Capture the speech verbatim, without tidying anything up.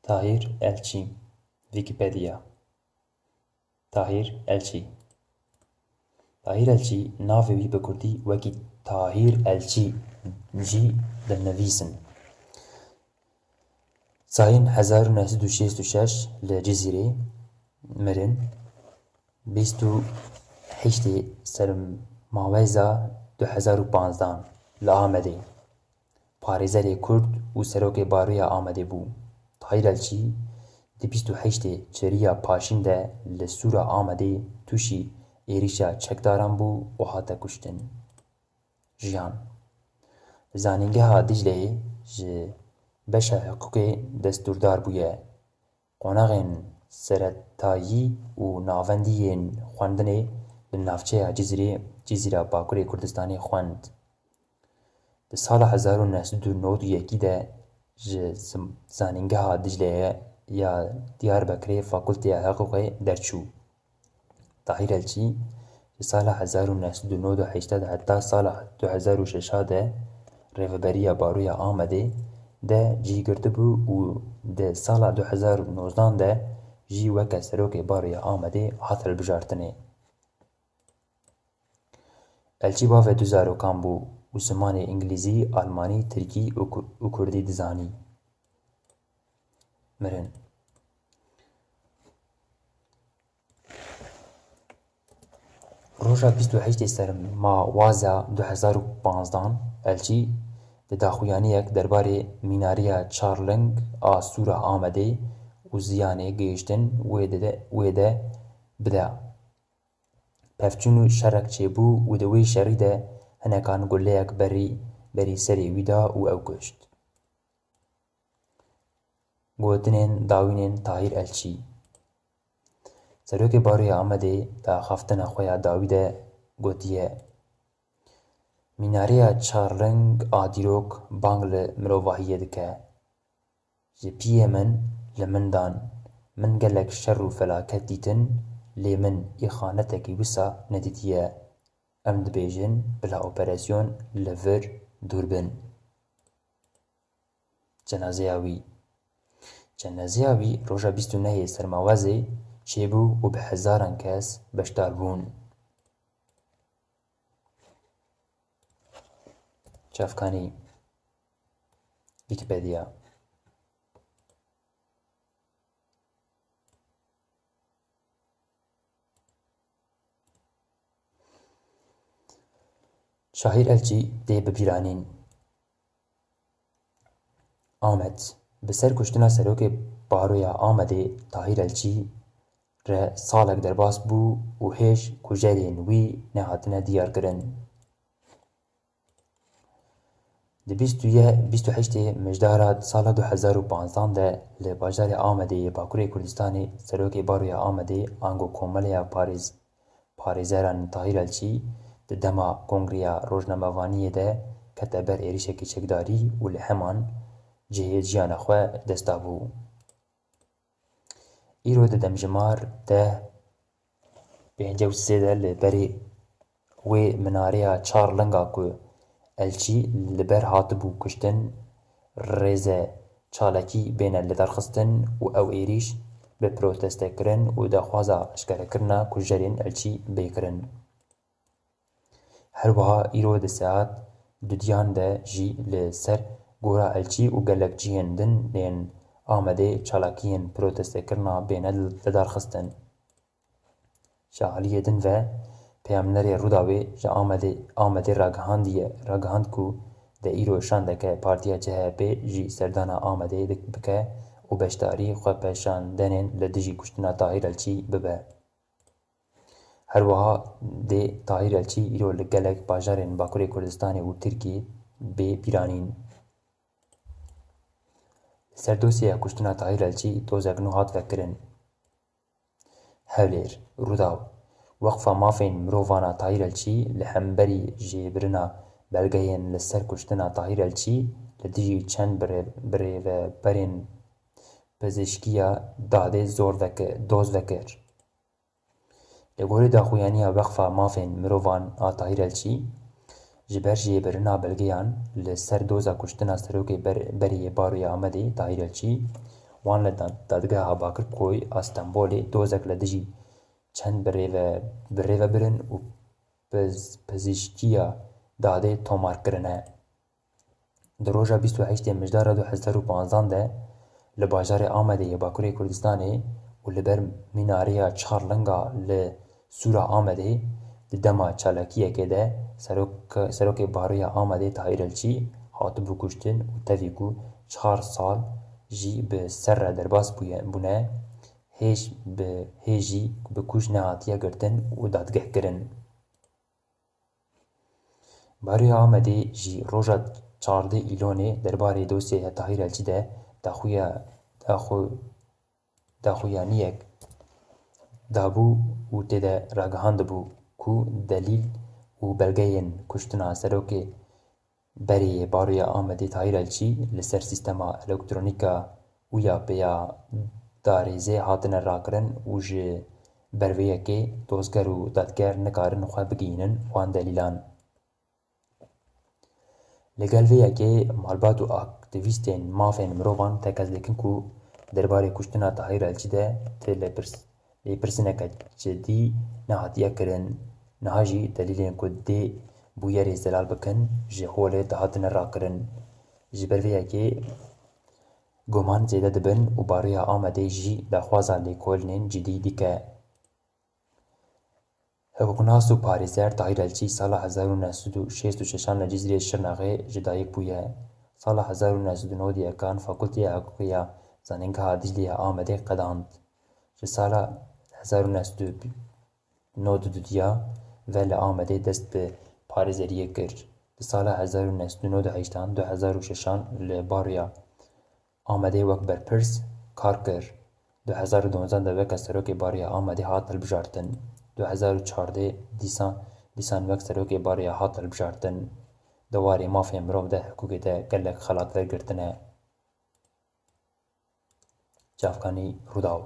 Tahîr Elçî. Wîkîpediya. Tahîr Elçî. Tahîr Elçî, navê wî bi kurdî wekî Tahîr Elçî jî dinivîsin. Zayîn hezar û neh sed û şêst û şeş li Cizîrê mirin, bîst û heştê Sermaweza du hezar û panzdan li Amedê parêzerê Kurd û serokê Baroya Amedê bû. Tahîr Elçî di bîst û heştê Çeriya Paşîn de li Sûra Amedê tûşî êrîşa çekdaran bû û hate kuştin. Jiyan. Li Zanîngeha Dicleyê ji beşa hiqûqê destûrdar bûye. Qonaxên seretayî û navendî yên xwendinê li navçeya Cizîrê, Cizîra Bakurê Kurdistanê xwend. Di sala hezar û neh sed û nod û yekî de ji zim-, Zanîngeha Dicleyê ya Diyarbekirê Fakulteya Hiqûqê derçû. Tahîr Elçî ji sala hezar û neh sed û nod û heşt de heta sala du hezar û şeş de Rêveberiya Baroya Amedê de cî girtibû û di sala du hezar û nozdan de jî weke Serokê Baroya Amedê hat hilbijartinê. Elçî bavê du zarokan bû û zimanê îngilîzî, almanî, tirkî û ku-, û kurdî dizanî. Mirin. Roja bîst û heştê Sermawaza du hezar û panzdan Elçî di daxuyaniyek derbarê mînariya çar ling a Sûra Amedê û ziyanê gihiştin wê de, wê de bide. Pevçûn û şerek çêbû û di wê şerî de hinekan guleyek berî, berî serê wî da û ew kuşt. Gotinên dawînên Tahîr Elçî. Serokê Baroya Amedê di axaftina xwe ya dawî de gotiye, Mînariya çar ling a dîrok bang li mirovahiyê dike. Ji piyê min li min dan. Min gelek şer û felaket dîtin, lê min îxanetekî wisa nedîtiye. Em dibêjin bila operasyon li vir dûr bin. Cenazeya wî. Cenazeya wî roja bîst û nehê Sermawezê çêbû û bi hezaran kes beşdar bûn. Çavkanî. Wîkîpediya. Şahîr Elçî tê bibîranîn. Amed. Bi ser kuştina serokê Baroya Amedê Tahîr Elçî re salek derbas bû û hêj kujerên wî nehatine diyarkirin. Di bîst û yek, bîst û heştê Mijdara sala du hezar û panzdan de li bajarê Amedê yê Bakurê Kurdistanê serokê Baroya Amedê ango Komeleya Parêz, Parêzeran Tahîr Elçî di dema Kongreya Rojnamevaniyê de kete ber êrişekî çekdarî û li heman cihê jiyana xwe dest da bû. Îro di demjimar deh pêncî û sê de li berê wê minareya çar linga ku Elçî li ber hatibû kuştin, rêze çalakî bêne lidarxistin û ew êrîş bi protestekirin û daxwaza eşkerekirina kujerên Elçî bê kirin. Her wiha îro di saet dudiyan de jî li ser gora Elçî û gelek cihên din yên Amedê çalakiyên protestekirina bêne lidarxistin. Ji aliyê din ve, peyamnerê Rûdawê ji Amedê, Amedê ragihandiye, ragihand ku de îro şandeke Partiya C H P jî serdana Amedê dik-, bike û beşdarî xwepêşandenên li dijî kuştina Tahîr Elçî bibe. Her wiha dê Tahîr Elçî îro li gelek bajarên Bakurê Kurdistanê û Tirkiyê bê bîranîn. Li ser dosyeya kuştina Tahîr Elçî dozek nû hat vekirin. Hewlêr, Rûdaw. Weqfa Mafên Mirovan a Tahîr Elçî li hemberî jêbirina belgeyên li ser kuştina Tahîr Elçî li dijî çend birê-, birêveberên pizîşkiya dadê zor veke-, doz vekir. Li gorî daxuyaniya Weqfa Mafên Mirovan a Tahîr Elçî, ji ber jêbirina belgeyan li ser doza kuştina serokê ber-, berê yê Baroya Amedê Tahîr Elçî Wan li da-, Dadgeha Bakirkoy a Stenbolê dozek li dijî çend birêve-, birêvebirin û piz-, pizîşkiya dadê tomar kirine. Di roja bîst û heştê Mijdara du hezar û panzdan de li bajarê Amedê yê Bakurê Kurdistanê û li ber mînareya Çar Linga li Sûra Amedê di dema çalakiyekê de serok-, serokê Baroya Amedê Tahîr Elçî hatibû kuştin û tevî ku çar sal jî bi ser re derbas bûye, bûne, hêj bi, hêj jî bi kuş nehatiye girtin û dadgehkirin. Baroya Amedê jî roja çardeh Îlonê derbarê dosyaya Tahîr Elçî de daxuya-, daxu-, daxuyaniyek dabû û tê de ragihandibû ku delîl û belgeyên kuştina serokê berê yê Baroya Amedê Tahîr Elçî li ser sîstema elektronîk a û ya pêya darêzê hatine rakirin û ji ber vê yekê dozger û dadger nikarin xwe bigihînin wan delîlan. Li gel vê yekê malbat û aktîvîstên mafên mirovan tekez dikin ku derbarê kuştina Tahîr Elçî de tê lêpirs-, lêpirsîneke cidî nehatiye kirin. Niha jî delîlên ku dê bûyerê zelal bikin ji holê dihatine rakirin. Ji ber vê yekê guman zêde dibin û Baroya Amedê jî daxwaza lêkolînên cidî dike. Hiqûqnas û parêzer Tahîr Elçî sala hezar û neh sed û şêst û şeşan li Cizîrê Şirnexê ji dayik bûye. Sala hezar û neh sed û nod û yekan Fakulteya Hiqûqê ya Zanîngeha Dîclê ya Amedê qedand. Ji sala hezar û neh sed û nod û dudiya ve li Amedê dest bi parêzeriyê kir. Di sala hezar û neh sed û nod û heştan, du hezar û şeşan li Baroya Amedê wek berpirs kar kir. Du hezar û duwazdeh de weke serokê Baroya Amedê hat hilbijartin. Du hezar û çardeh dîsan, dîsan wek serokê Baroya hat hilbijartin. Di warê mafê mirov de hiqûqê de gelek xelat wergirtine. Çavkanî Rûdaw.